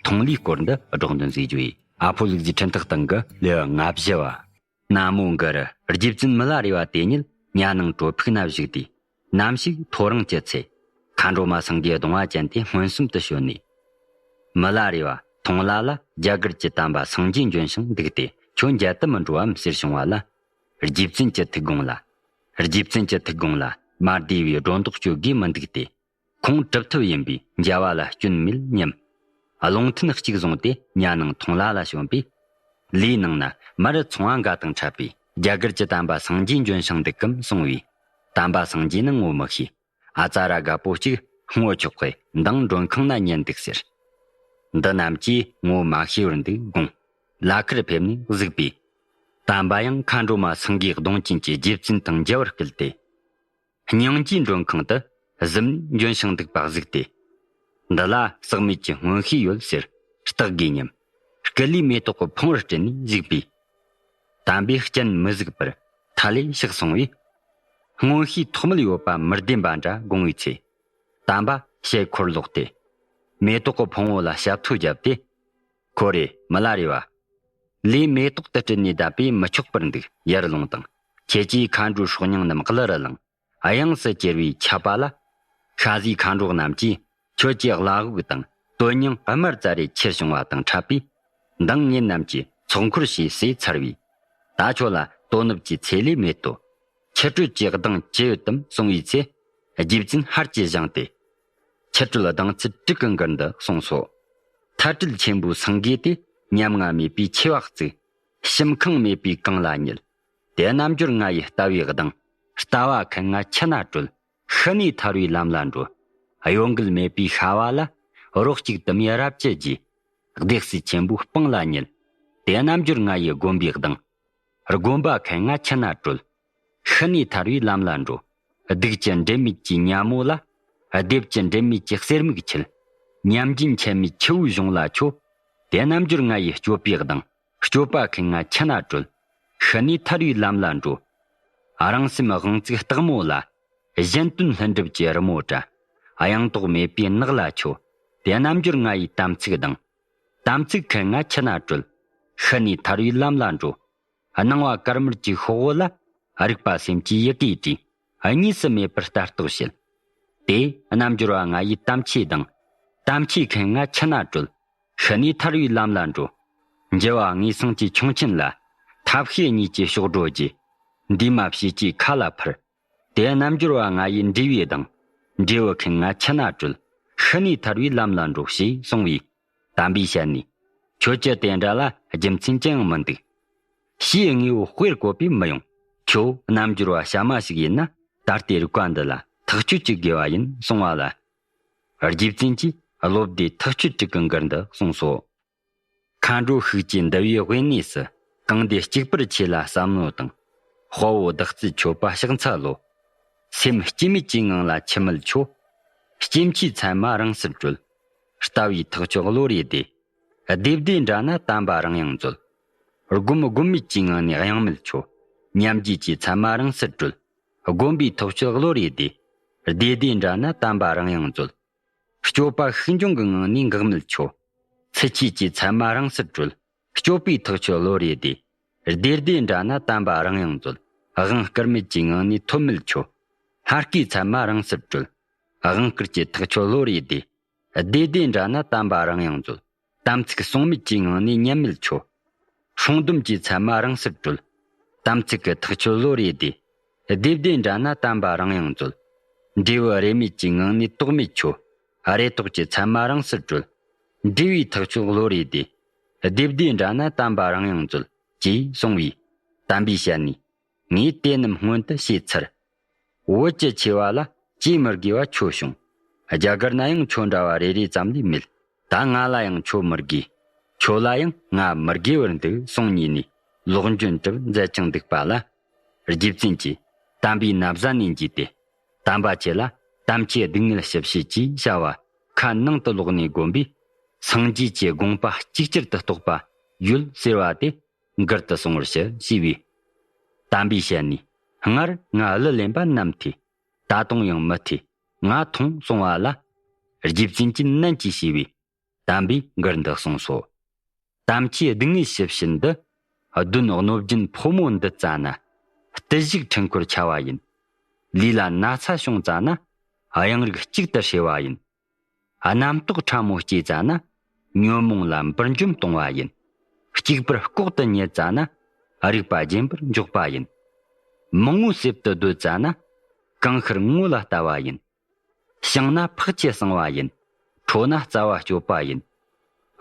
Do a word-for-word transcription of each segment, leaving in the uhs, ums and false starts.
ཁོང་ལའི་སྐོར་འདི་སྒྲོག་འདོན་བཟོས་རྒྱུ་ཡིན། ཨ་ཕོ་ལུག་རྫིའི་འཕྲིན་ཐག་སྟེང་གི་ལེའུ་ལྔ་བཞི་བ། ན་མོ་གུ་རུ། རྗེ་བཙུན་མི་ལ་རས་པ་དེ་ཉིད་ཉ་ནང་གྲོ་ཕུག་ན་བཞུགས་ཏེ། ནམ་ཞིག་ཐོ་རངས་ཀྱི་ཚེ། མཁའ་འགྲོ་མ་སེང་གེ་གདོང་བ་ཅན་དེ་མངོན་སུམ་དུ་བྱོན་ནས། མི་ལ་རས་པ་མཐོང་ལ་ལ་རྒྱ་གར་གྱི་དམ་པ་སངས་རྒྱས་འབྱོན་ཞིང་འདུག་སྟེ། ཁྱོད་མཇལ་དུ་མི་འགྲོ་བམ་ཟེར་བྱུང་བ་ལ། རྗེ་བཙུན་གྱི་ཐུགས་དགོངས་ལ། རྗེ་བཙུན་གྱི་ཐུགས་དགོངས་ལ་མ་བདེ་བའི་སྒྲོ་འདོགས་གཅོད་དགོས་མི་འདུག་སྟེ། ཁོང་གྲུབ་ཐོབ་ཡིན་པས་མཇལ་བ་ལ་སྐྱོན་མེད་སྙམ། བློ་མཐུན་གཅིག་བཟུང་སྟེ་ཉ་ནང་མཐོང་ལ་ལ་བྱོན་པས། ལའི་ནང་ན་མར་ཚོང་བ་འགའ་དང་འཕྲད་པས། རྒྱ་གར་གྱི་དམ་པ་སངས་རྒྱས་འབྱོན་ཞིང་འདུག་གམ་གསུང་བས། དམ་པ་སངས་རྒྱས་ནི་ངོ་མི་ཤེས། ཨ་ཙ་ར་རྒད་པོ་གཅིག་སྔོ་ཆོག་གི་མདང་མགྲོན་ཁང་ན་ཉལ་འདུག་ཟེར། འདི་རྣམས་ཀྱིས་ངོ་མ་ཤེས་པར་འདུག་དགོངས། ལ་ཁར་ཕེབས་ནས་གཟིགས་པས། དམ་པ་ཡང་མཁའ་འགྲོ་མ་སེང་གེའི་གདོང་ཅན་གྱི་རྗེ་བཙུན་དང་མཇལ་བར་སྐུལ་ཏེ། སྙིང་རྗེའི་མགྲོན་ཁང་དུ་གཟིམ་ནས་འབྱོན་ཞིང་འདུག་པ་གཟིགས་ཏེ། འདི་ལ་ཟག་མེད་ཀྱི་མངོན་ཤེས་ཡོད་ཟེར་བརྟག་དགོས་སྙམ། སྐུ་ལུས་མེ་ཏོག་གི་ཕུང་བོར་སྤྲུལ་ནས་གཟིགས་པས། དམ་པས་སྤྱན་མི་གཟིགས་པར་མཐའ་ལས་གཤེགས་སོང་བས། མངོན་ཤེས་ཐོགས་མེད་ཡོད་པ་མི་བདེན་པ་འདྲ་དགོངས་པའི་ཚེ། དམ་པ་ཞལ་འཁོར་ལོག་སྟེ། མེ་ཏོག་གི་ཕུང་བོ་ལ་ཞབས་ཐོ་བརྒྱབ་སྟེ། ཁོ་རེ་མི་ལ་རས་པ། ལུས་མེ་ཏོག་ཏུ་སྤྲུལ་ནས་བསྡད་པས་མི་ཆོག་པར་འདུག་ཡར་ལོངས་དང་། ཁྱེད་ཀྱིས་མཁའ་འགྲོའི་སྲོག་སྙིང་རྣམས་གླུ་རུ་བླངས། དབྱངས་སུ་གྱེར་བས་ཁྱབ་པ་ལ། ཤ་ཟའི་མཁའ་འགྲོ་རྣམས་ཀྱིས་ཁྱོད་ཀྱི་བླ་འོག་དང་དོན་སྙིང་དམར་རྩ་རེ་ཁྱེར་བྱུང་བ་དང་འཕྲད་པས། མདང་ངེད་རྣམས་ཀྱིས་ཚོགས་འཁོར་ཞེས་ཟེར་ཚར་བས། ད་ཁྱོད་ལ་དོ་ནུབ་ཀྱི་ཚེ་ལས་མེད་དོ། ཁྱི་སྤྲོད་ཀྱི་གདེང་ཅི་ཡོད་དམ་གསུང་བའི་ཚེ། རྗེ་བཙུན་ཧར་གྱིས་བཞེངས་ཏེ། ཁྱི་སྤྲོད་གདེང་ཚུལ་དྲུག་གི་མགུར་འདི་གསུངས་སོ། མཐའ་སྤྲུལ་ཆེན་པོའི་སེང་གེ་དེ། ཉམ་ང་མེད་པའི་ཆེ་བ་བརྩིགས། ཞིང་ཁང་མེད་པའི་གངས་ལ་ཉལ། དེ་རྣལ་འབྱོར་ང་ཡི་ལྟ་བའི་གདེང་། ལྟ་བ་མཁན་ང་ཁྱི་ན་གྲོལ། ཤི་ནས་ཐར་བའི་ལམ་ལ་འགྲོ། གཡོ་འགུལ་མེད་པའི་ཤྭ་བ་ལ། རོ་གཅིག་དུ་མའི་རབ་ཀྱི་རྗེས། སྡེ་སྲིད་ཆེན་པོའི་སྤང་ལ་ཉལ། དེ་རྣལ་འབྱོར་ང་ཡི་བསྒོམ་པའི་གདེང་། སྒོམ་པ་མཁན་ང་ཁྱི་ན་གྲོལ། ཤི་ནས་ཐར་བའི་ལམ་ལ་འགྲོ། སྡིག་གི་འབྲེལ་མེད་ཀྱི་ཉ་མོ་ལ། སྡེབ་ཀྱི་འབྲེལ་མེད་ཀྱི་གསེར་མིག་འཁྱིལ། ཉམས་རྒྱུན་ཆད་མེད་ཆུ་བོའི་གཞུང་ལ་ཁྱོད། དེ་རྣལ་འབྱོར་ང་ཡི་སྤྱོད་པའི་གདེང་། སྤྱོད་པ་མཁན་ང་ཁྱི་ན་གྲོལ། ཤི་ནས་ཐར་བའི་ལམ་ལ་འགྲོ། རང་སེམས་དབང་བཙུགས་སྟག་མོ་ལ། གཞན་དོན་ལྷུན་གྲུབ་ཀྱི་རི་མོ་འདྲ། གཡང་དོག་མེད་པའི་ནགས་ལ་ཁྱོད། དེ་རྣལ་འབྱོར་ང་ཡི་དམ་ཚིག་གདེང་། དམ་ཚིག་མཁན་ང་ཁྱི་ན་གྲོལ། ཤི་ནས་ཐར་བའི་ལམ་ལ་འགྲོ། སྣང་བ་དཀར་དམར་གྱི་ཤོག་བུ་ལ། རིག་པ་སེམས་ཀྱི་ཡི་གེ་བྲིས། གཉིས་སུ་མེད་པར་ལྟ་རྟོག་བྱེད། དེ་རྣལ་འབྱོར་བ་ང་ཡི་དམ་ཆོས་གདེང་། དམ་ཆོས་མཁན་ང་ཁྱི་ན་གྲོལ། ཤི་ནས་ཐར་བའི་ལམ་ལ་འགྲོ། འགྱུ་བ་ངེས་སེང་གི་ཁྱུང་ཆེན་ལ། ཐབས་ཤེས་གཉིས་ཀྱི་གཤོག་སྒྲོ་རྒྱས། འདུས་མ་བྱས་ཀྱི་མཁའ་ལ་འཕུར། དེ་རྣལ་འབྱོར་བ་ང་ཡི་འབྲས་བུའི་གདེང་། འབྲས་བུ་མཁན་ང་ཁྱི་ན་གྲོལ། ཤི་ནས་ཐར་བའི་ལམ་ལ་འགྲོ་ཞེས་གསུངས་པས། དམ་པའི་ཞལ་ནས། ཁྱོད་ཀྱི་དེ་འདྲ་ལ་རྒྱུ་མཚན་ཅི་ཡང་མི་འདུག་ཞེས་དངོས་པོ་དཔེར་བཀོད་པས་མི་ཡོང་། ཁྱོད་རྣལ་འབྱོར་བ་གཤའ་མ་ཞིག་ཡིན་ན། ད་ལྟའི་རིག་པ་འདི་ལ་ཐག་གཅོད་ཅིག་དགོས་པ་ཡིན་གསུང་བ་ལ། རྗེ་བཙུན་གྱིས་བློ་བདེ་ཐག་གཅོད་དྲུག་གི་མགུར་འདི་གསུངས་སོ། མཁའ་འགྲོ་ཤུགས་ཀྱིས་འདུ་བའི་དབེན་གནས་སུ། གང་འདི་གཅིག་པུར་ཆོས་ལ་བསམ་མནོ་དང་། དཔའ་བོ་བདག་རྩལ་མཆོད་པ་ཕྱག་འཚལ་ལོ། སེམས་སྐྱེ་མེད་ཀྱི་ངང་ལ་འཆི་མེད་མཆོད། སྐྱེ་འཆིའི་མཚན་མ་རང་སར་གྲོལ། ལྟ་བའི་ཐག་ཆོད་བློ་རེ་བདེ། བདེ་བདེ་འདྲ་ན་དམ་པ་རང་ཡང་མཛོད། སྒོམ་སྒོམ་མེད་ཀྱི་ངང་ནས་དབྱངས་མེད་མཆོད། ཉམས་བརྒྱུད་ཀྱི་མཚན་མ་རང་སར་གྲོལ། སྒོམ་པའི་ཐག་ཆོད་བློ་རེ་བདེ། བདེ་བདེ་འདྲ་ན་དམ་པ་རང་ཡང་མཛོད། སྤྱོད་པ་ཤུགས་འབྱུང་གི་ངང་ནས་འགག་མེད་མཆོད། ཚུལ་འཆོས་ཀྱི་མཚན་མ་རང་སར་གྲོལ། སྤྱོད་པའི་ཐག་ཆོད་བློ་རེ་བདེ། བདེ་བདེ་འདྲ་ན་དམ་པ་རང་ཡང་མཛོད། དབང་བསྐུར་མེད་ཀྱི་ངང་ནས་ཐོབ་མེད་མཆོད། ལྷ་སྐུའི་མཚན་མ་རང་སར་གྲོལ། དབང་བསྐུར་གྱི་ཐག་ཆོད་བློ་རེ་བདེ། བདེ་བདེ་འདྲ་ན་དམ་པ་རང་ཡང་མཛོད། དམ་ཚིག་གསུང་མེད་ཀྱི་ངང་ནས་ཉམས་མེད་མཆོད། སྲུང་སྡོམ་གྱི་མཚན་མ་རང་སར་གྲོལ། དམ་ཚིག་གི་ཐག་ཆོད་བློ་རེ་བདེ། བདེ་བདེ་འདྲ་ན་དམ་པ་རང་ཡང་མཛོད། འབྲས་བུ་རེ་མེད་ཀྱི་ངང་ནས་རྟོག་མེད་མཆོད། རེ་དོགས་ཀྱི་མཚན་མ་རང་སར་གྲོལ། འབྲས་བུའི་ཐག་ཆོད་བློ་རེ་བདེ། བདེ་བདེ་འདྲ་ན་དམ་པ་རང་ཡང་མཛོད། ཅེས་གསུངས་པས། དམ་པའི་ཞལ་ནས། ངས་དེ་རྣམས་སྔོན་དུ་བཤད་ཚར། བོད་ཀྱི་ཆེ་བ་ལ་ཅིས་མི་དགེ་བ་ཁྱོད་བྱུང་། རྒྱ་གར་ན་ཡང་ཁྱོད་འདྲ་བ་རེ་རེ་ཙམ་ལས་མེད། ད་ང་ལ་ཡང་ཁྱོད་མི་དགེ། ཁྱོད་ལ་ཡང་ང་མི་དགེ་བར་འདུག་གསུངས་ནས་ནི་ལོག་འཇོན་གྲུབ་མཛད་ཅིང་འདུག་པ་ལ། རྗེ་བཙུན་གྱིས་དམ་པའི་ན་བཟའ་ནས་འཇུས་ཏེ། དམ་པ་ཁྱེད་ལ་དམ་ཆོས་སྡུག་བསྔལ་ཞི་བྱེད་ཅེས་བྱ་བ་ཁ་ནང་དུ་ལོག་ནས་བསྒོམས་པས། སངས་རྒྱས་ཀྱི་དགོངས་པ་ཅིག་ཅར་དུ་རྟོགས་པ་ཡོད་ཟེར་བ་དེ། མགུར་དུ་གསུང་བར་ཞུ་ཞེས་པས། དམ་པའི་ཞལ་ནས། སྔར་ང་གླུ་ལེན་པ་ནམ་ཐོས། ད་དུང་ཡང་མི་ཐོས། ང་མཐོང་གསུང་བ་ལ། རྗེ་བཙུན་གྱིས་ནན་གྱིས་ཞུས་པས། དམ་པས་མགུར་འདི་གསུངས་སོ། དམ་ཆོས་སྡུག་བསྔལ་ཞི་བྱེད་འདི། གདོན་གནོད་སྦྱིན་ཕོ་མོ་འདི་རྩ་ན། བརྟུལ་ཞུགས་འཕྲུལ་འཁོར་ཆ་བ་ཡིན། ལུས་ལ་ན་ཚ་བྱུང་རྩ་ན། གཡང་རིགས་གཅིག་ཏུ་ཧྲེ་བ་ཡིན། རྣམ་རྟོག་ཕྲ་མོ་སྐྱེས་རྩ་ན། ཉོན་མོངས་ལ་འབུར་འཇོམས་གཏོང་བ་ཡིན། གཅིག་པུར་ལྐོག་ཏུ་ཉལ་རྩ་ན། རིག་པ་རྗེན་པར་འཇོག་པ་ཡིན། མང་ངོ་གསེབ་ཏུ་སྡོད་རྩ་ན། གང་ཤར་ངོ་ལ་ལྟ་བ་ཡིན། བྱིང་ན་འཕགས་ཆོས་གསང་བ་ཡིན། ཁྲོ་ན་རྩ་བ་གཅོད་པ་ཡིན།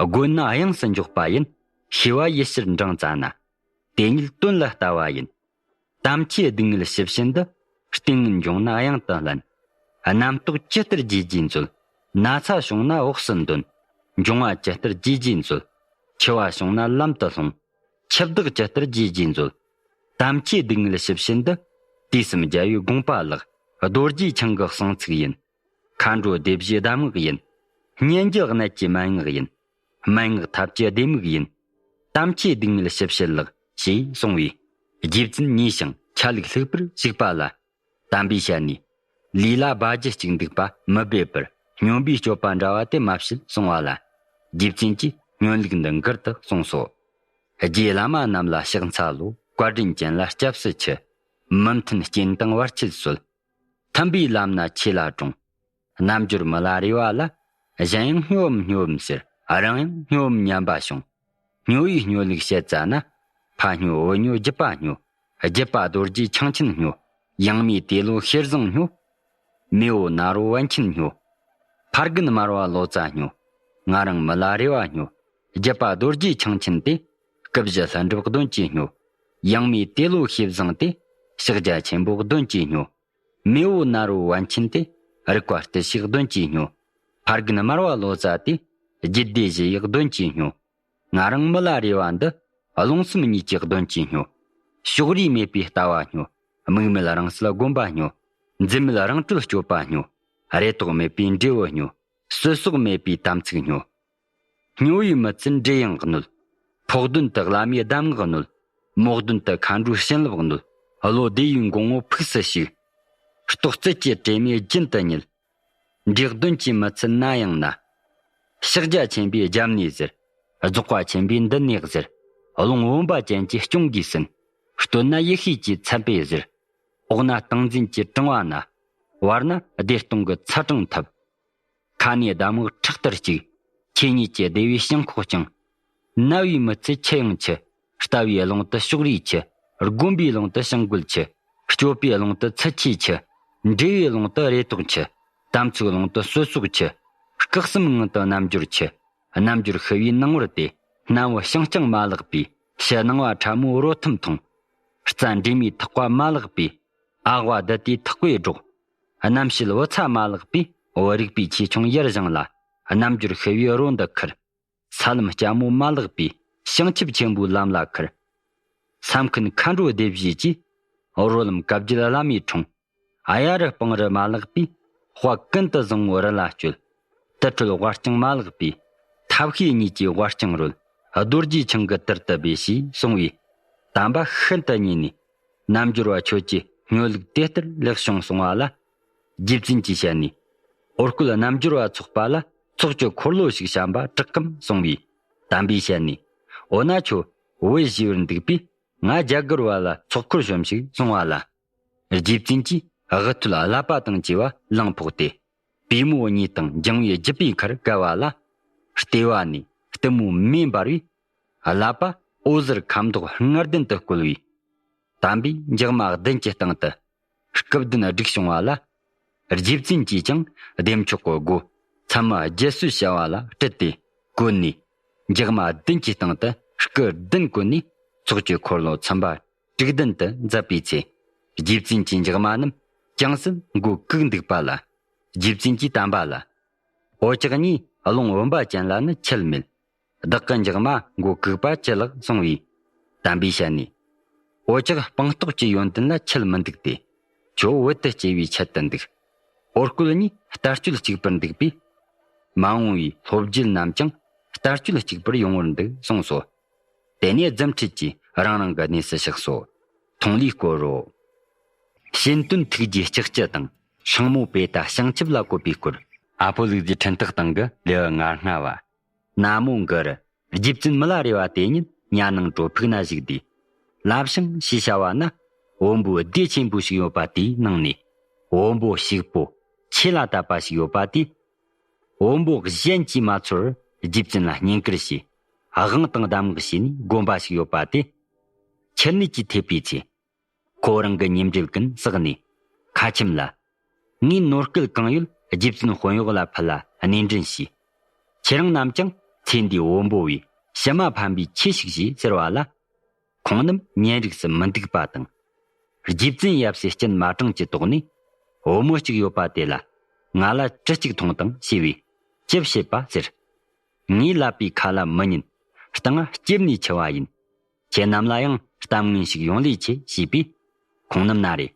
རྒོད་ན་གཡེངས་སུ་འཇོག་པ་ཡིན། ཤེས་པ་ཡིད་ཕྱིར་འབྲང་རྩ་ན། དེ་ཉིད་དོན་ལ་ལྟ་བ་ཡིན། དམ་ཆོས་སྡུག་བསྔལ་ཞི་བྱེད་འདི། ལྟས་ངན་འབྱུང་ན་གཡང་དུ་ལེན། རྣམ་རྟོག་ཇི་ལྟར་རྒྱས་རྒྱས་མཛོད། ན་ཚ་བྱུང་ན་འོག་སུ་འདོན། འབྱུང་བ་ཇི་ལྟར་རྒྱས་རྒྱས་མཛོད། འཆི་བ་བྱུང་ན་ལམ་དུ་ལྷུང་། འཆི་བདག་ཇི་ལྟར་རྒྱས་རྒྱས་མཛོད། དམ་ཆོས་སྡུག་བསྔལ་ཞི་བྱེད་འདི། དུས་གསུམ་རྒྱལ་བའི་དགོངས་པ་ལགས། རྡོ་རྗེ་འཆང་གི་གསུང་ཚིག་ཡིན། མཁའ་འགྲོ་སྡེ་བཞིའི་གདམས་ངག་ཡིན། སྙན་བརྒྱུད་གནད་ཀྱི་མན་ངག་ཡིན། མན་ངག་ཐབས་ཀྱི་ལྡེ་མིག་ཡིན། དམ་ཆོས་སྡུག་བསྔལ་ཞི་བྱེད་ལགས་ཞེས་གསུངས་པས། རྗེ་བཙུན་མཉེས་ཤིང་ཆ་ལུགས་ལྷུག་པར་ཞུགས་པ་ལ། དམ་པའི་ཞལ་ནས། ལུས་ལ་སྦ་རྒྱུ་གཅིག་འདུག་པ་མི་སྦེད་པར། སྨྱོན་པའི་སྤྱོད་པ་འདྲ་བ་དེ་མ་བྱེད་གསུང་བ་ལ། རྗེ་བཙུན་གྱིས་སྨྱོན་ལུགས་འདི་མགུར་དུ་གསུངས་སོ། རྗེ་བླ་མ་རྣམས་ལ་ཕྱག་འཚལ་ལོ། བཀའ་དྲིན་ཅན་ལ་སྐྱབས་སུ་མཆི། མི་མཐུན་རྐྱེན་དང་བར་ཆད་སོལ། མཐུན་པའི་ལམ་ན་ཆོས་ལ་དྲང་། རྣལ་འབྱོར་མི་ལ་རེ་བ་ལ། གཞན་ཡང་སྨྱོའམ་སྨྱོའམ་ཟེར། རང་ཡང་སྨྱོའམ་སྙམ་པ་བྱུང་། སྨྱོ་བའི་སྨྱོ་ལུགས་བཤད་རྩ་ན། ཕ་སྨྱོ་བུ་སྨྱོ་རྒྱུད་པ་སྨྱོ། རྒྱུད་པ་རྡོ་རྗེ་འཆང་ཆེན་སྨྱོ། ཡང་མེས་ཏེ་ལོ་ཤེར་བཟང་སྨྱོ། མེས་པོ་ནཱ་རོ་པཎ་ཆེན་སྨྱོ། ཕ་རྒན་མར་པ་ལོ་ཙཱ་སྨྱོ། ང་རང་མི་ལ་རེ་བ་སྨྱོ། རྒྱུད་པ་རྡོ་རྗེ་འཆང་ཆེན་ཏེ། སྐུ་བཞི་ལྷུན་གྲུབ་གདོན་གྱིས་སྨྱོ། ཡང་མེས་ཏེ་ལོ་ཤེར་བཟང་སྟེ། ཕྱག་རྒྱ་ཆེན་པོ་གདོན་གྱིས་སྨྱོ། མེས་པོ་ནཱ་རོ་པཎ་ཆེན་ཏེ། རིག་པ་རྟུལ་ཞུགས་གདོན་གྱིས་སྨྱོ། ཕ་རྒན་མར་པ་ལོ་ཙཱ་སྟེ། རྒྱུད་སྡེ་བཞི་ཡི་གདོན་གྱིས་སྨྱོ། ང་རང་མི་ལ་རེ་བ་འདི། རླུང་གསུམ་གཉིས་ཀྱི་གདོན་གྱིས་སྨྱོ། ཕྱོགས་རིས་མེད་པའི་ལྟ་བ་སྨྱོ། དམིགས་མེད་རང་གསལ་སྒོམ་པ་སྨྱོ། འཛིན་མེད་རང་གྲོལ་སྤྱོད་པ་སྨྱོ། རེ་དོགས་མེད་པའི་འབྲས་བུ་སྨྱོ། ཟོལ་ཟོག་མེད་པའི་དམ་ཚིག་སྨྱོ། སྨྱོ་བའི་མི་ཚུལ་འདྲེ་ཡང་གནོད། ཕོགས་དོན་དུ་བླ་མའི་གདམས་ངག་གནོད། རྨོག་དོན་དུ་མཁའ་འགྲོའི་བྱིན་རླབས་གནོད། བློ་བདེ་བའི་འགོང་པོ་ཕུགས་སུ་ཞུགས། རྟོག་རྩལ་གྱི་དྲེད་མེད་རྒྱུན་དུ་ཉིལ། འདྲེ་གདོན་གྱི་མི་ཚུལ་ན་ཡང་ན། ཕྱག་རྒྱ་ཆེན་པོས་རྒྱབ་ནས་ཟེར། རྫོགས་པ་ཆེན་པོས་མདུན་ནས་ཟེར། རླུང་བུམ་པ་ཅན་གྱིས་སྐྱོང་གིས་ཟིན། སྟོད་ན་ཡེ་ཤེས་ཀྱི་མཚན་དཔེས་ཟེར། འོག་ན་ཏིང་འཛིན་གྱི་དྲང་བ་ན། བར་ན་བདེ་སྟོང་གི་ཚ་གྲང་འཐིབས། ཁ་ནས་གདམས་ངག་ཁྲག་ལྟར་གཅིག། ཆོས་ཉིད་ཀྱི་བདེ་བའི་ཞིང་ཁོག་བཅིངས། ན་བའི་མི་ཚེ་འཆི་ཡང་འཆི། ལྟ་བའི་རླུང་དུ་ཕྱོགས་རིས་འཆི། སྒོམ་པའི་རླུང་དུ་བྱིང་རྒོད་འཆི། སྤྱོད་པའི་རླུང་དུ་ཚུལ་འཆོས་འཆི། འབྲས་བུའི་རླུང་དུ་རེ་དོགས་འཆི། དམ་ཚིག་རླུང་དུ་ཟོལ་ཟོག་འཆི། སྐུ་གསུམ་ངང་དུ་རྣལ་འབྱོར་འཆི། རྣལ་འབྱོར་ཤི་བའི་སྣང་བར་ཏེ། སྣང་བ་ཤིང་རྐྱང་མ་ལགས་པའི། ཕྱི་སྣང་བ་ཕྲ་མོའི་རོ་ཐུམ་འཐུང་། རྩ་འདྲེས་མའི་ཐག་པ་མ་ལགས་པའི། ཨ་ཝ་བདུད་དེའི་ཐག་པས་སྒྲོག། རྣམ་ཤེས་བུ་ཚ་མ་ལགས་པའི། བུ་རིག་པའི་ཆེ་ཆུང་ཡར་བཞེངས་ལ། རྣལ་འབྱོར་ཤི་བའི་རོ་འདི་ཁུར། ས་ལམ་སྐྱ་མོ་མ་ལགས་པའི། བྱང་ཆུབ་ཆེན་པོའི་ལམ་ལ་ཁུར། ས་མཁན་མཁའ་འགྲོ་སྡེ་བཞི་གྱིས། རོ་ལམ་བཀའ་བརྒྱུད་བླ་མའི་འཁྲུངས། ཨ་ཡ་རུ་སྤང་རི་མ་ལགས་པའི། དཔའ་ཀུན་ཏུ་བཟང་བོ་རི་ལ་སྤྱོད། དུར་ཁྲོད་དབའ་རྐྱང་མ་ལགས་པའི། ཐབས་ཤེས་གཉིས་ཀྱིས་དབའ་རྐྱང་རོལ། རྡོ་རྗེ་འཆང་གི་དུར་དུ་སྦས་ཞེས་གསུངས་པས། དམ་པ་ཤིན་ཏུ་མཉེས་ནས། རྣལ་འབྱོར་བ་ཁྱོད་ཀྱི་སྨྱོ་ལུགས་དེ་ལྟར་ལེགས་བྱུང་གསུང་བ་ལ། རྗེ་བཙུན་གྱི་ཞལ་ནས། འོ་སྐོལ་རྣལ་འབྱོར་བ་ཚོགས་པ་ལ། ཚོགས་ཀྱི་འཁོར་ལོ་ཞིག་བཤམས་པ་དྲག་གམ་གསུངས་པས། དམ་པའི་ཞལ་ནས། འོ་ན་ཁྱོད་བུ་བཞེས་པར་འདུག་པས། ང་རྒྱ་གར་བ་ལ་ཚོགས་འཁོར་བཤམས་ཤིག་གསུང་བ་ལ། རྗེ་བཙུན་གྱིས་དབུ་ཐོད་བསླབ་པ་དང་བཅས་པ་བླངས་ཕོག་སྟེ། པུས་མོ་གཉིས་དང་འཇང་བའི་རྒྱུ་པའི་ཁར་བཀལ་བ་ལ། ལྟེ་བ་ནས་གཏུམ་མོའི་མེ་འབར་བས། བསླབ་པ་འོད་ཟེར་ཁ་མདོག་ལྔ་ལྡན་དུ་བསྐོལ་བས། དམ་པས་འཇག་མ་བདུན་གྱི་སྟེང་དུ། སྐུ་བདུན་བསྒྲིགས་བྱུང་བ་ལ། རྗེ་བཙུན་གྱིས་ཀྱང་བདེ་མཆོག་གི་སྒོ་མཚན་མ་རྒྱལ་སྲས་བྱ་བ་ལ་སྤྲུལ་ཏེ་བཀོད་ནས། འཇག་མ་བདུན་གྱི་སྟེང་དུ་སྐུ་བདུན་བཀོད་ནས། ཚོགས་ཀྱི་འཁོར་ལོ་ཚན་པ་དྲུག་ལྡན་དུ་མཛད་པའི་ཚེ། རྗེ་བཙུན་གྱི་འཇག་མ་རྣམས་ཀྱང་སྲིད་མགོ་བཀུག་འདུག་པ་ལ། རྗེ་བཙུན་གྱིས་དམ་པ་ལ། འོ་ཅག་གཉིས་རླུང་བུམ་པ་ཅན་ལ་ནི་ཁྱད་མེད། བདག་གི་འཇག་མ་མགོ་བཀུག་པ་ཅི་ལགས་གསུང་བས། དམ་པའི་ཞལ་ནས། འོ་ཅག་སྤངས་རྟོགས་ཀྱི་ཡོན་ཏན་ལ་ཁྱད་མི་འདུག་སྟེ། ཁྱོད་བོད་དུ་སྐྱེ་བའི་ཆེད་དུ་འདུག། འོ་སྐོལ་གཉིས་ལྟ་སྤྱོད་གཅིག་པར་འདུག་པས། མ་འོངས་པའི་ལྷོ་རྒྱུད་རྣམས་ཀྱང་ལྟ་སྤྱོད་གཅིག་པར་ཡོང་བར་འདུག་གསུངས་སོ། དེ་ནས་རྫུ་འཕྲུལ་གྱིས་རང་རང་གི་གནས་སུ་གཤེགས་སོ། མཐོང་ལས་སྐོར་རོ། གཤེན་སྟོན་ཐུགས་རྗེའི་ལྕགས་ཀྱུ་དང་། སྲིང་མོ་པེ་ཏ་བྱང་ཆུབ་ལ་བཀོད་པའི་སྐོར། ཨ་ཕོ་ལུག་རྫིའི་འཕྲིན་ཐག་སྟེང་གི་ལེའུ་ང་ལྔ་བ། ན་མོ་གུ་རུ། རྗེ་བཙུན་མི་ལ་རས་པ་དེ་ཉིད་གཉའ་ནང་གྲོ་ཕུག་ན་བཞུགས་དུས། ལ་བྱང་ཞེས་བྱ་བ་ན། བོན་པོའི་སྡེ་ཆེན་པོ་ཞིག་ཡོད་པ་དེའི་ནང་ནས། བོན་པོ་ཞིག་པོ། ཆོས་ལ་དད་པ་ཞིག་ཡོད་པ་དེས། བོན་པོ་གཞན་གྱིས་མ་ཚོར་རྗེ་བཙུན་ལ་བསྙེན་བཀུར་བྱས། དབང་དང་གདམས་ངག་བྱས་ནས་བསྒོམ་པ་ཞིག་ཡོད་པ་དེ། ཁྱེར་ནས་ཀྱིས་ཐེབས་པའི་ཚེ། ཁོ་རང་གི་ཉེ་འབྲེལ་ཀུན་བསགས་ནས། ཁ་ཆེམས་ལ། ངའི་ནོར་སྐལ་གང་ཡོད་རྗེ་བཙུན་དཔོན་གཡོག་ལ་ཕུལ་ལ་སྣེ་འདྲེན་བྱས། ཁྱེད་རང་རྣམས་ཀྱང་ཚེ་འདིའི་བོན་པོ་བས་ཕྱི་མ་ཕམ་པའི་ཆོས་ཤིག་བྱོས་ཟེར་བ་ལ། ཁོང་རྣམས་ཉན་རིགས་སུ་མི་འདུག་པ་དང་། རྗེ་བཙུན་ཡབ་སྲས་སྤྱན་མ་དྲངས་ཀྱི་དོགས་ནས། བུ་མོ་གཅིག་ཡོད་པ་དེ་ལ། ང་ལ་གྲི་གཅིག་ཐོངས་དང་ཞེས་པས། ཅི་བྱེད་པ་ཟེར། ངས་བསླབ་པའི་ཁ་ལ་མི་ཉན། སྟེང་ང་ལྕེབས་ནས་འཆི་བ་ཡིན། ཁྱེད་རྣམས་ལ་ཡང་གཏམ་ངན་ཞིག་ཡོང་ལས་ཆེ་ཞེས་པས། ཁོང་རྣམས་ན་རེ།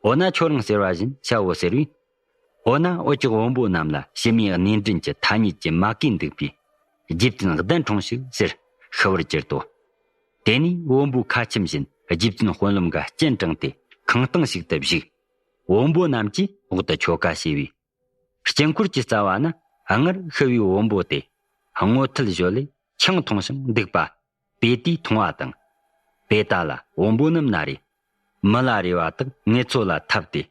འོ་ན་ཁྱོད་རང་ཟེར་བ་བཞིན་བྱའོ་ཟེར་བས། འོ་ན་འུ་ཅག་བོན་པོ་རྣམས་ལ་ཕྱི་མའི་གནས་འདྲེན་གྱི་ཐ་སྙད་ཀྱིས་མ་གོས་འདུག་པས། རྗེ་བཙུན་གདན་འཁྲུངས་ཤིག་ཟེར་ཤི་བར་གྱུར་ཏོ། དེ་ནས་བོན་པོའི་ཁ་ཆེམས་བཞིན་རྗེ་བཙུན་དཔོན་སློབ་འགའ་སྤྱན་དྲངས་ཏེ་ཁང་སྟེང་ཞིག་ཏུ་བཞུགས། བོན་པོ་རྣམས་ཀྱིས་འོག་ཏུ་ཆོ་ག་བྱས་པས། དཀྱིལ་འཁོར་གྱི་རྩ་བ་ན་སྔར་ཤི་བའི་བོན་པོ་དེ་སྔོ་ཐལ་བཞོ་ལས་ཆང་འཐུང་ཞིང་འདུག་པ། དཔེ་དེས་མཐོང་བ་དང་། དཔེ་ལྟ་ལ་བོན་པོ་རྣམས་ན་རེ། མི་ལ་རས་པ་དག་ངེད་ཚོ་ལ་འཐབ་སྟེ།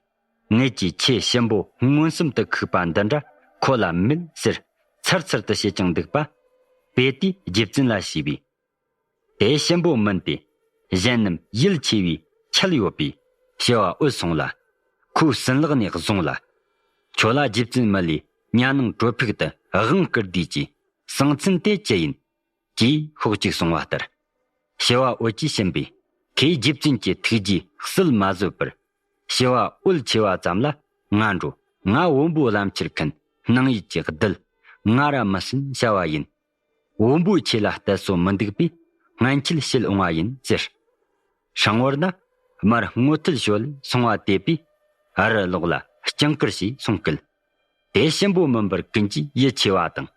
ངེད་ཀྱི་ཆེ་གཤིན་པོ་མངོན་སུམ་དུ་ཁུག་པ་འདི་འདྲ་ཁོ་ལ་མེད་ཟེར་ཚར་ཚར་དུ་བཤད་ཀྱང་འདུག་པ། དཔེ་དེས་རྗེ་བཙུན་ལ་ཞུས་པས། དེ་གཤིན་པོ་མིན་ཏེ། གཞན་རྣམས་ཡིད་ཆེས་པའི་ཆད་ཡོད་པས་ཞི་བ་འོད་སོང་ལ། ཁོའི་སྲིན་ལག་ནས་བཟུང་ལ། ཁྱོད་ལ་རྗེ་བཙུན་མི་ལས་གཉའ་ནང་གྲོ་ཕུག་ཏུ་དབང་བསྐུར་དུས་ཀྱི་གསང་མཚན་དེ་ཅི་ཡིན། ཅེས་ཤོག་ཅིག་གསུང་བ་ལྟར། ཞི་བ་འོད་ཀྱིས་ཕྱིན་པས། ཁོས་རྗེ་བཙུན་གྱི་ཐུགས་རྗེས་སུལ་མ་བཟོད་པར། ཞི་བ་འོད་ཆེ་བ་ཙམ་ལ་ང་འགྲོ། ང་བོན་པོ་ལམ་ཁྱེར་མཁན་སྣང་ཡུལ་གྱི་རྡུལ། ང་ར་མི་སྲུན་བྱ་བ་ཡིན། བོན་པོའི་ཆོས་ལ་གཏད་སོ་མི་འདུག་པས་སྔན་ཆད་བཤད་འོང་བ་ཡིན་ཟེར། སྲང་བར་ན་མར་སྔོ་ཐལ་ཞོ་ལས་སོང་བ་དེ་པས་ཨ་རི་ལོག་ལ་སྤྱང་ཀིར་ཞེས་གསུང་སྐད། དེ་གཤིན་པོ་མིན་པར་ཀུན་གྱིས་ཡིད་ཆེས་པ་དང་།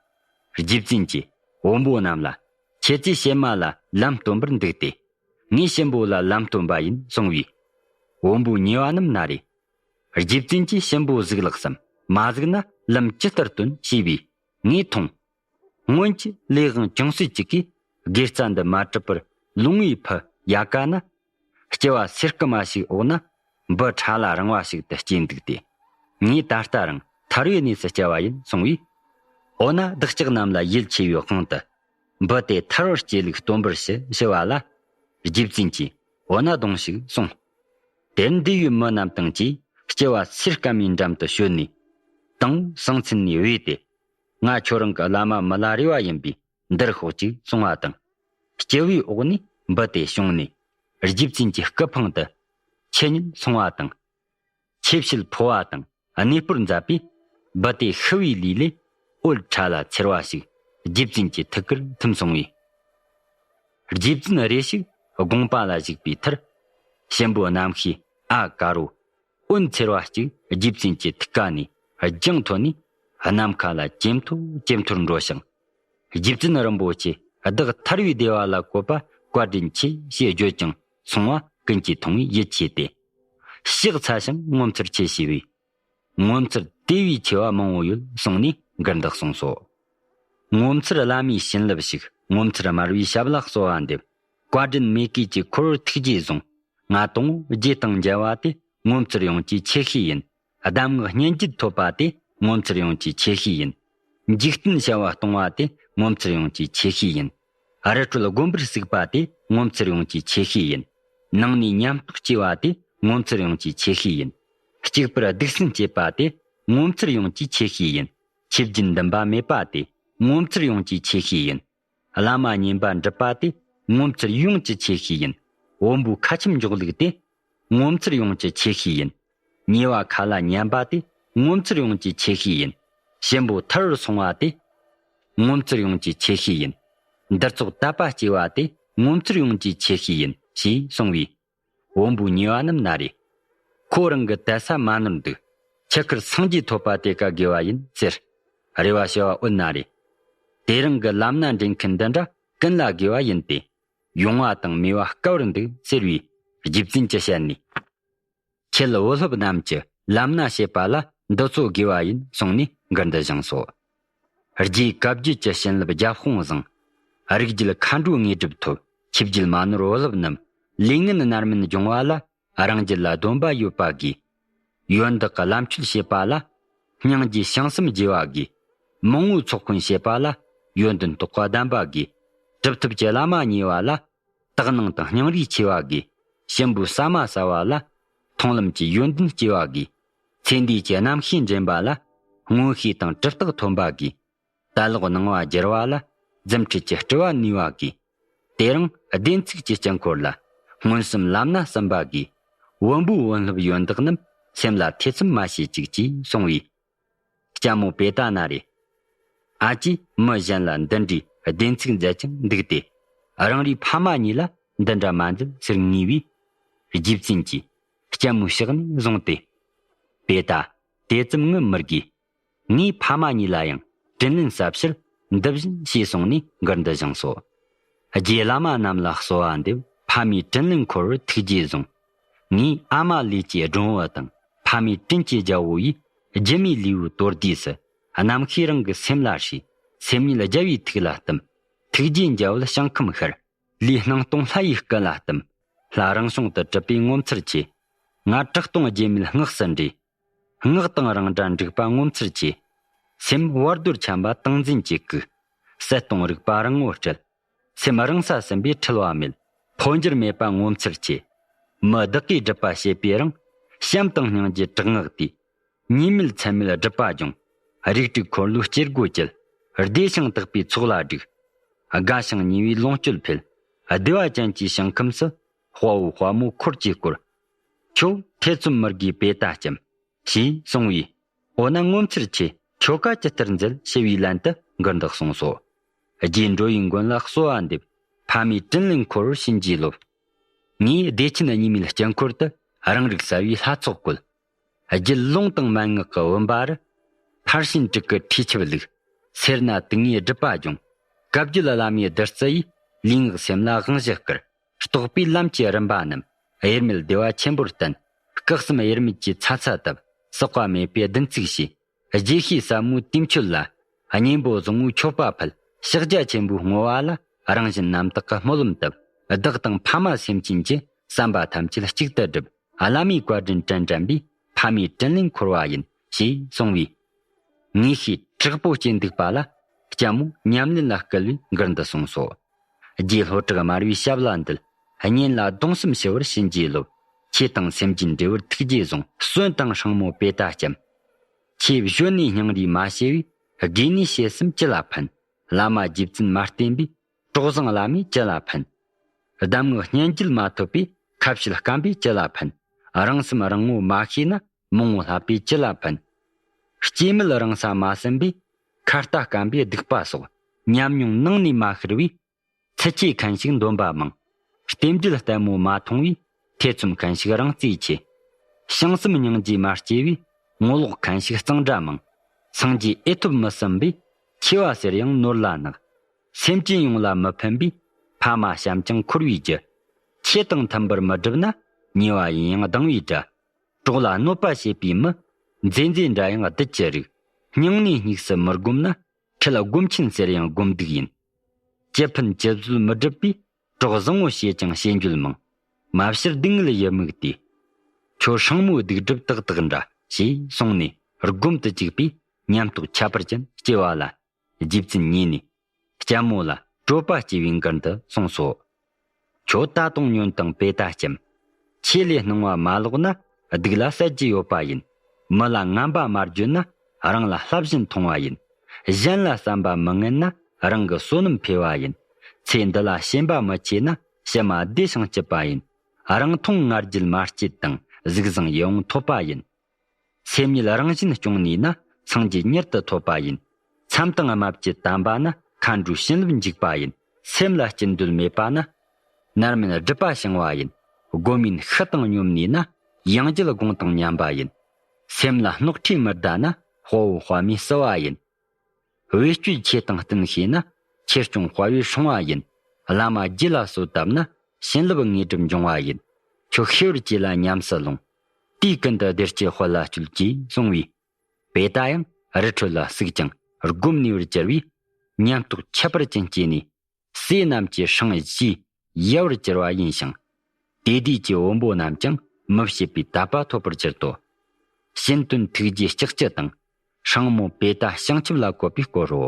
རྗེ་བཙུན་གྱིས་བོན་པོ་རྣམས་ལ་ཁྱེད་ཚོས་གཤེད་མ་ལ་ལམ་སྟོན་པར་འདུག་སྟེ། ངས་གཤིན་པོ་ལ་ལམ་སྟོན་པ་ཡིན་གསུང་བས། བོན་པོ་ཉེ་བ་རྣམས་ན་རེ། རྗེ་བཙུན་གྱིས་གཤིན་པོ་གཟིགས་ལགས་སམ་མ་གཟིགས་ན་ལམ་ཇི་ལྟར་སྟོན་ཞེས་པས་ངས་མཐོང་། སྔོན་གྱི་ལས་དབང་ཅུང་ཟད་ཅིག་གིས་དགེ་རྩ་འདི་མ་གྲུབ་པར་ལུང་བའི་ཕུ་ཡ་ཀ་ན། སྐྱེ་བ་སེར་སྐུ་མ་ཞིག་འོག་ན་འབུ་ཕྲ་ལ་རིང་བ་ཞིག་ཏུ་སྐྱེས་འདུག་སྟེ། ངས་ད་ལྟ་རང་ཐར་བའི་གནས་སུ་སྐྱེ་བ་ཡིན་གསུང་བས། འོ་ན་བདག་ཅག་རྣམས་ལ་ཡིད་ཆེས་པའི་དབང་དུ། འབུ་དེ་ཐར་བར་སྐྱེ་ལུགས་སྟོན་པར་ཞུ་ཞུ་བ་ལ། རྗེ་བཙུན་གྱིས་འོ་ན་གདོང་ཞིག་གསུངས། དེར་འདུས་པའི་མི་རྣམས་དང་བཅས་སྐྱེ་བ་སེར་སྐམ་མའི་འགྲམ་དུ་བྱོན་ནས། དང་གསང་མཚན་ནས་བོས་ཏེ། ང་ཁྱོད་རང་གི་བླ་མ་མི་ལ་རས་པ་ཡིན་པས་འདིར་ཤོག་ཅིག་གསུང་བ་དང་། སྐྱེ་བོའི་འོག་ནས་འབུ་དེ་བྱུང་ནས་རྗེ་བཙུན་གྱི་སྐུ་འཕང་དུ་ཆུ་ཉིད་སོང་བ་དང་། ཆུ་ཕྱེད་ཕོ་བ་དང་གནས་སྤོར་མཛད་པས་འབུ་དེ་ཤི་བའི་ལུས་ལས་འོད་ཕྲ་ལ་འཚེར་བ་ཞིག་རྗེ་བཙུན་གྱི་ཐུགས་ཀར་ཐིམ་སོང་བས། རྗེ་བཙུན་རེ་ཞིག་དགོངས་པ་ལ་བཞུགས་པའི་མཐར། གཤིན་པོ་རྣམ་ཤེས་ཨ་ཀ་རོ། འོད་འཚེར་བ་གཅིག་རྗེ་བཙུན་གྱི་ཐུགས་ཀ་ནས་རྒྱང་ཐོན་ནས་ནམ་མཁའ་ལ་ཇེ་མཐོར་ཇེ་མཐོར་འགྲོ་ཞིང་། རྗེ་བཙུན་རིན་པོ་ཆེ་བདག་ཐར་བའི་བདེ་བ་ལ་བཀོད་པ་བཀའ་དྲིན་ཆེ་ཞེས་བརྗོད་ཅིང་སོང་བ་ཀུན་གྱིས་མཐོང་བས་ཡིད་ཆེས་ཏེ། ཕྱག་འཚལ་ཞིང་ངོ་མཚར་ཆེ་ཞུས་པས། ངོ་མཚར་དེ་བས་ཆེ་བ་མང་བོ་ཡོད་གསུངས་ནས་མགུར་འདི་གསུངས་སོ། ངོ་མཚར་བླ་མའི་བྱིན་རླབས་ཤིག་ངོ་མཚར་དམར་བའི་ཞབས་ལ་གསོལ་བ་འདེབས། བཀའ་དྲིན་མེད་དགུས་ཀྱི་འཁོར་ཐུགས་རྗེས་བཟུང་། ང་དང་པོ་རྗེ་དང་མཇལ་བ་དེ་ངོ་མཚར་ཡོངས་ཀྱི་ཆེ་ཤོས་ཡིན། གདམས་ངག་སྙན་བརྒྱུད་ཐོབ་པ་དེ་ངོ་མཚར་ཡོངས་ཀྱི་ཆེ་ཤོས་ཡིན། འཇིག་རྟེན་བྱ་བ་གཏོང་བ་དེ་ངོ་མཚར་ཡོངས་ཀྱི་ཆེ་ཤོས་ཡིན། རི་ཁྲོད་དགོན་པར་ཟུག་པ་དེ་ངོ་མཚར་ཡོངས་ཀྱི་ཆེ་ཤོས་ཡིན། ནང་ནས་ཉམས་རྟོགས་སྐྱེ་བ་དེ་ངོ་མཚར་ཡོངས་ཀྱི་ཆེ་ཤོས་ཡིན། གཅིག་པུར་སྡིག་སྲིན་སྐྱེས་པ་དེ་ངོ་མཚར་ཡོངས་ཀྱི་ཆེ་ཤོས་ཡིན། ཆོས་བརྒྱུད་འདུན་པ་མེད་པ་དེ་ངོ་མཚར་ཡོངས་ཀྱི་ཆེ་ཤོས་ཡིན། བླ་མ་ཉན་པ་འགྲུབ་པ་དེ་ངོ་མཚར་ཡོངས་ཀྱི་ཆེ་ཤོས་ཡིན། བོན་པོའི་ཁ་ཆེམས་འཇོག་ལུགས་དེ་ངོ་མཚར་ཡོངས་ཀྱི་ཆེ་ཤོས་ཡིན། ཉེ་བ་ཁ་ལ་ཉན་པ་དེ་ངོ་མཚར་ཡོངས་ཀྱི་ཆེ་ཤོས་ཡིན། གཤིན་པོ་ཐར་བར་སོང་བ་དེ་ངོ་མཚར་ཡོངས་ཀྱི་ཆེ་ཤོས་ཡིན། འདིར་ཚོགས་དད་པ་སྐྱེ་བ་དེ་ངོ་མཚར་ཡོངས་ཀྱི་ཆེ་ཤོས་ཡིན་ཞེས་གསུངས་པས། བོན་པོའི་ཉེ་བ་རྣམས་ན་རེ། ཁོ་རང་གི་དད་ས་མ་ནོར་འདུག་ཆུ་ཁར་སངས་རྒྱས་ཐོབ་པ་དེ་ཀ་དགེ་བ་ཡིན་ཟེར། རེ་བ་ཞུ་བ་འོད་ན་རེ། དེ་རིང་གི་ལམ་སྣ་འདྲེན་མཁན་འདི་འདྲ་ཀུན་ལ་དགེ་བ་ཡིན་ཏེ། ཡོང་བ་དང་མེད་པ་དཀའ་བར་འདུག་ཟེར་བས་རྗེ་བཙུན་གྱིས་བཤད་ནས། ཁྱེད་བུ་སློབ་རྣམས་ཀྱི་ལམ་སྣ་བྱེད་པ་ལ་འདི་ཚོ་དགེ་བ་ཡིན་གསུངས་ནས་མགུར་འདི་བཞེངས་སོ། རྗེ་བཀའ་བརྒྱུད་ཀྱི་བྱིན་རླབས་རྒྱབ་དཔུང་བཟང་། རིགས་རྒྱུད་མཁའ་འགྲོའི་དངོས་གྲུབ་ཐོབ། ཆོས་རྒྱུད་མ་ནོར་བུ་རླབས་རྣམས། ལས་ངན་རྣམ་སྨིན་སྦྱོང་བ་ལ། རང་རྒྱུད་ལ་སྡོམ་པ་ཡོད་པ་དགོས། ཡོན་བདག་གི་བླ་མཆོད་བྱེད་པ་ལ། སྙིང་རྗེ་བྱང་སེམས་རྒྱས་པ་དགོས། མང་བོའི་ཚོགས་འཁོན་བྱེད་པ་ལ། ཡོན་ཏན་རྟོགས་པ་ལྡན་པ་དགོས། གྲུབ་ཐོབ་ཀྱི་བླ་མ་ཉེ་བ་ལ། དག་སྣང་དང་སྙིང་རུས་ཆེ་བ་དགོས། གཤིན་པོའི་ཟ་མ་ཟ་བ་ལ། མཐོང་ལམ་གྱི་ཡོན་ཏན་སྐྱེ་བ་དགོས། ཚེ་འདས་ཀྱི་རྣམ་ཤེས་འདྲེན་པ་ལ། མངོན་ཤེས་དང་གྲུབ་རྟགས་ཐོན་པ་དགོས། ད་ལོག་སྣང་བ་བསྒྱུར་བ་ལ། རྫུ་འཕྲུལ་གྱི་སྤྲུལ་བ་ནུས་པ་དགོས། དེ་རིང་བདེན་ཚིག་གི་དཀྱིལ་འཁོར་ལ། མངོན་སུམ་ལམ་སྣ་ཟིན་པ་དགོས། བུམ་པའི་བུམ་སློབ་ཡོན་བདག་རྣམས། སེམས་ལ་ཐེ་ཚོམ་མ་བྱེད་ཅིག་ཅེས་གསུངས་པས། ལྕམ་མོ་པེ་ཏ་ན་རེ། ཨ་ཅེ། མི་གཞན་ལ་འདི་འདྲའི་བདེན་ཚིག་མཛད་ཀྱང་འདུག་སྟེ། རང་རེའི་ཕ་མ་གཉིས་ལ་འདི་འདྲ་མ་མཛད་ཟེར་ངེས་པས། རྗེ་བཙུན་གྱིས་ལྕམ་མོའི་ཕྱག་ནས་བཟུང་སྟེ། པེ་ཏ། དེ་ཙམ་ངུ་མི་དགོས། ངའི་ཕ་མ་གཉིས་ལ་ཡང་དྲིན་ལན་གསབ་ཕྱིར་འདི་བཞིན་ཞེས་གསུངས་ནས་མགུར་འདི་བཞེངས་སོ། རྗེ་བླ་མ་རྣམས་ལ་གསོལ་བ་འདེབས། ཕ་མའི་དྲིན་ལན་འཁོར་བར་ཐུགས་རྗེས་བཟུང་། ངའི་ཨ་མ་ལུས་ཀྱི་སྒྲོན་བུ་དང་། ཕ་མའི་དྲིན་གྱི་རྒྱལ་པོ་ཡིས། སྒྱུ་མའི་ལུས་པོའི་དོར་དུས་སུ། རྣམ་ཤེས་རང་གི་སེམས་ལ་ཧྲིལ། སེམས་ཉིད་རྒྱལ་བའི་ཐུགས་ལ་གཏུམ། ཐུགས་རྗེའི་འཇའ་འོད་ཞིང་ཁམས་ཤར། ལུས་སྣང་སྟོང་ལྷ་ཡི་སྐུ་ལ་གཏུམ། ལྷ་རང་བྱུང་དུ་གྲུབ་པའི་ངོ་མཚར་ཆེ། ང་གྲགས་སྟོང་རྒྱལ་མོའི་སྔགས་སུ་འདྲེས། སྔགས་དང་རང་འདྲ་འགྲིག་པ་ངོ་མཚར་ཆེ། སེམས་བར་དོར་འཁྱམས་པ་ཏིང་འཛིན་གྱི་སྐུ། གསལ་སྟོང་རིག་པ་རང་ངོ་སྤྲུལ། སེམས་རང་ས་ཟིན་པས་འཁྲུལ་བ་མེད། འཕོ་འགྱུར་མེད་པ་ངོ་མཚར་ཆེ། མི་བདག་གིས་སྒྲུབ་པ་བྱེད་པའི་རང་། བྱམས་དང་སྙིང་རྗེ་དྲག་སྔགས་ཏེ། ཉེས་མེད་མཚན་མེད་སྒྲུབ་པ་སྦྱོང་། རིགས་དྲུག་འཁོར་ལོའི་སྐྱེ་སྒོ་བཅད། བདེ་ཞིང་དག་པའི་ཚོགས་ལ་སྒྲིག། དགའ་ཞིང་ཉེ་བའི་ལོངས་སྤྱོད་འཕེལ། བདེ་བ་ཅན་གྱི་ཞིང་ཁམས་སུ། དཔའ་བོ་དཔའ་མོ་འཁོར་གྱིས་བསྐོར། ཁྱོད་ཐེ་ཚོམ་མི་དགོས་པེ་ཏ་ལྕམ། ཞེས་གསུངས་པས། འོ་ན་ངོ་མཚར་ཆེ། ཁྱོ་ག་ཇི་ལྟར་མཛད་ཞུ་བའི་ལན་དུ་མགུར་འདི་གསུངས་སོ། རྗེ་འགྲོ་བའི་མགོན་ལ་གསོལ་བ་འདེབས། ཕ་མའི་དྲིན་ལན་འཁོར་བར་བྱིན་གྱིས་རློབས། ངས་བདེ་ཆེན་གཉིས་མེད་དཀྱིལ་འཁོར་དུ། རང་རིག་གསལ་བའི་ལྷ་ཚོགས་བཀོད། རྒྱུད་ལུང་དང་མན་ངག་གི་བུམ་པ་རུ། མཐར་ཕྱིན་དྲུག་གི་ཁྲུས་ཆབ་བླུགས། སེར་སྣ་དུག་ལྔའི་སྒྲིབ་པ་སྦྱོང་། བཀའ་བརྒྱུད་བླ་མའི་བདུད་རྩི་ཡིས། ལུས་ངག་སེམས་ལ་དབང་བཞི་བསྐུར། རྟོགས་པའི་ལམ་གྱི་རིམ་པ་རྣམས། དབྱེར་མེད་བདེ་བ་ཆེན་པོར་བསྟན། སྐུ་གསུམ་དབྱེར་མེད་ཀྱི་ཚ་ཚ་བཏབ། ཟག་པ་མེད་པའི་བདུན་ཚིགས་ཞུས། རྗེས་ཤེས་ཟབ་མོའི་དུས་མཆོད་ལ། གཉེན་པོ་བཟང་པོའི་མཆོད་པ་ཕུལ། ཕྱག་རྒྱ་ཆེན་པོའི་བསྔོ་བ་ལ། རང་གཞན་རྣམ་དག་གི་སྨོན་ལམ་བཏབ། བདག་དང་ཕ་མ་སེམས་ཅན་གྱི། བསམ་པ་ཐམས་ཅད་གཅིག་ཏུ་བསྒྲུབ། བླ་མའི་བཀའ་དྲིན་དྲན་དྲན་པས། ཕ་མའི་དྲིན་ལན་འཁོར་བ་ཡིན། ཞེས་གསུངས་པས། ངེས་ཤེས་དྲག་པོ་སྐྱེས་འདུག་པ་ལ། ལྕམ་མོ་ཉམས་ལེན་ལ་བསྐུལ་བའི་མགུར་འདི་གསུངས་སོ། རྗེ་ལྷོ་བྲག་དམར་པོའི་ཞབས་ལ་འདུད། གཉེན་ལ་སྡང་སེམས་ཞི་བར་བྱིན་གྱིས་རློབས། ཁྱེད་དང་སེམས་ཅན་འབྲེལ་བར་ཐུགས་རྗེས་བཟུང་། གསོན་དང་སྲིང་མོ་པེ་ཏ་ལྕམ། ཁྱེད་གཞོན་ནུའི་སྙིང་རུས་མ་ཞེ་བས། དགོས་ནས་བྱས་སེམས་ཅི་ལ་ཕན། བླ་མ་རྗེ་བཙུན་མ་བསྟེན་པས། གྲོགས་བཟང་བླ་མས་ཅི་ལ་ཕན། གདམས་ངག་སྙན་བརྒྱུད་མ་ཐོབ་པས། ཁ་བཤད་སྐམ་པས་ཅི་ལ་ཕན། རང་སེམས་རང་ངོ་མ་ཤེས་ན། མང་བོ་བསླབས་པས་ཅི་ལ་ཕན། སྐྱེ་མེད་རང་ས་མ་ཟིན་པས། ཁ་ལྟ་སྐམ་པས་སྡིག་པ་སོགས། ཉམས་མྱོང་ནང་ནས་མ་ཤར་བས། ཚུལ་ཆེས་ཁན་ཞིག་འདོན་པ་མང་། རྟེན་འབྲེལ་ལྟད་མོ་མ་མཐོང་བས། ཐེ་ཚོམ་ཁན་ཞིག་རང་བརྩེ་ཆེ། བྱང་སེམས་སྙིང་རྗེ་མ་སྐྱེ་བས། ངོ་ལོག་ཁན་ཞིག་གཙང་སྦྲ་མང་། སངས་རྒྱས་ཨེ་ཐོབ་མི་བསམ་པས། ཆེ་བ་ཟེར་ཡང་ནོར་ལ་བརྣག། སེམས་ཅན་ཡོངས་ལ་མི་ཕན་པས། ཕ་མ་བྱམས་ཀྱང་འཁོར་བའི་རྒྱུ། ཆོས་དང་མཐུན་པར་མི་སྒྲུབ་ན། ཉེས་པ་ཡིན་ཡང་སྡང་བའི་དགྲ། གྲོགས་ལ་གནོད་པ་བྱེད་པའི་མི། མཛེས་མཛེས་འདྲ་ཡང་བདུད་ཀྱི་རིགས། སྙིང་ནས་སྙིགས་སུ་མི་སྒོམ་ན། ཁྲེལ་སྒོམ་ཆེན་ཟེར་ཡང་སྒོམ་སྡིག་ཡིན། ཅི་ཕན་ཅི་བཟོད་མི་སྒྲུབ་པས། གྲོགས་བཟང་བོ་བྱས་ཀྱང་བྱེད་འགྱོད་མང་། མ་བྱར་སྡུག་བསྔལ་ཡི་མུག་སྟེ། ཁྱོད་སྲིང་མོའི་སྡིག་སྒྲིབ་ཏག་ཏག་འདྲ། ཞེས་གསུངས་ནས་སྒོམ་དུ་བཅུག་པས། ཉམས་རྟོགས་ཁྱད་པར་ཅན་སྐྱེ་བ་ལ། རྗེ་བཙུན་ཉེ་ནས། ལྕམ་མོ་ལ་སྤྲོ་བ་སྐྱེ་བའི་མགུར་འདི་གསུངས་སོ། ཁྱོད་ད་དུང་ཉོན་དང་པེ་ཏ་ལྕམ། ཆོས་ལས་སྣང་བ་མ་ལོག་ན། སྡིག་ལ་བསད་རྒྱུ་ཡོད་པ་ཡིན། མི་ལ་ངན་པ་མ་བརྗོད་ན། རང་ལ་བསླབ་བཞིན་མཐོང་བ་ཡིན། གཞན་ལ་བསམ་པ་མི་ངན་ན། རང་གི་བསོད་ནམས་འཕེལ་བ་ཡིན། ཚེ་འདི་ལ་ཞེན་པ་མི་ཆེ་ན། ཕྱི་མ་བདེ་ཞིང་སྐྱིད་པ་ཡིན། རང་མཐོང་ང་རྒྱལ་མ་སྐྱེད་དང་། གཟུགས་བཟང་ཡིད་འོང་ཐོབ་པ་ཡིན། སེམས་ཉིད་རང་བཞིན་སྐྱོང་ནུས་ན། སངས་རྒྱས་མྱུར་དུ་ཐོབ་པ་ཡིན། མཚམས་དང་རྨ་བྱའི་དམ་པ་ན། མཁའ་འགྲོའི་བྱིན་རླབས་འཇུག་པ་ཡིན། སེམས་ལ་སྐྱིད་འདོད་མེད་པ་ན། ནར་མིན་སྒྲིབ་པ་བྱང་བ་ཡིན། སྒོམ་མིན་ཤི་དང་སྙོམས་ནུས་ན། ཡང་རྒྱལ་དགོངས་དང་མཉམ་པ་ཡིན། སེམས་ལ་སྣོག་ཁྲིས་མི་གདའ་ན། དཔའ་བོ་དཔའ་མོས་བསུ་བ་ཡིན། བེད་སྤྱོད་ཆོས་དང་བསྟུན་ཤེས་ན། ཆོས་སྐྱོང་དཔའ་བོས་སྲུང་བ་ཡིན། བླ་མ་རྗེ་ལ་གསོལ་བཏབ་ན། བྱིན་རླབས་དངོས་གྲུབ་འབྱུང་བ་ཡིན། ཁྱོད་ཤེས་པར་གྱིས་ལ་ཉམས་སུ་ལོངས། དུས་ཀུན་ཏུ་བདེ་སྐྱིད་དཔལ་ལ་སྤྱོད། ཅེས་གསུངས་པས། པེ་ཏ་ཡང་རི་ཁྲོད་ལ་བཙུགས་ཀྱང་ བསྒོམས་ནུས་པར་གྱུར་པས། ཉམས་རྟོགས་ཁྱད་པར་ཅན་སྐྱེས་ནས། སྲས་རྣམས་ཀྱི་སྲིང་བཞིས་ཡལ་བར་གྱུར་པ་ཡིན་ཞིང་། དེ་དུས་ཀྱི་བོན་པོ་རྣམས་ཀྱང་མི་ཕྱེད་པའི་དད་པ་ཐོབ་པར་གྱུར་ཏོ། གཤེན་སྟོན་ཐུགས་རྗེ་ལྕགས་ཀྱུ་དང་། སྲིང་མོ་པེ་ཏ་བྱང་ཆུབ་ལ་བཀོད་པའི་སྐོར་རོ།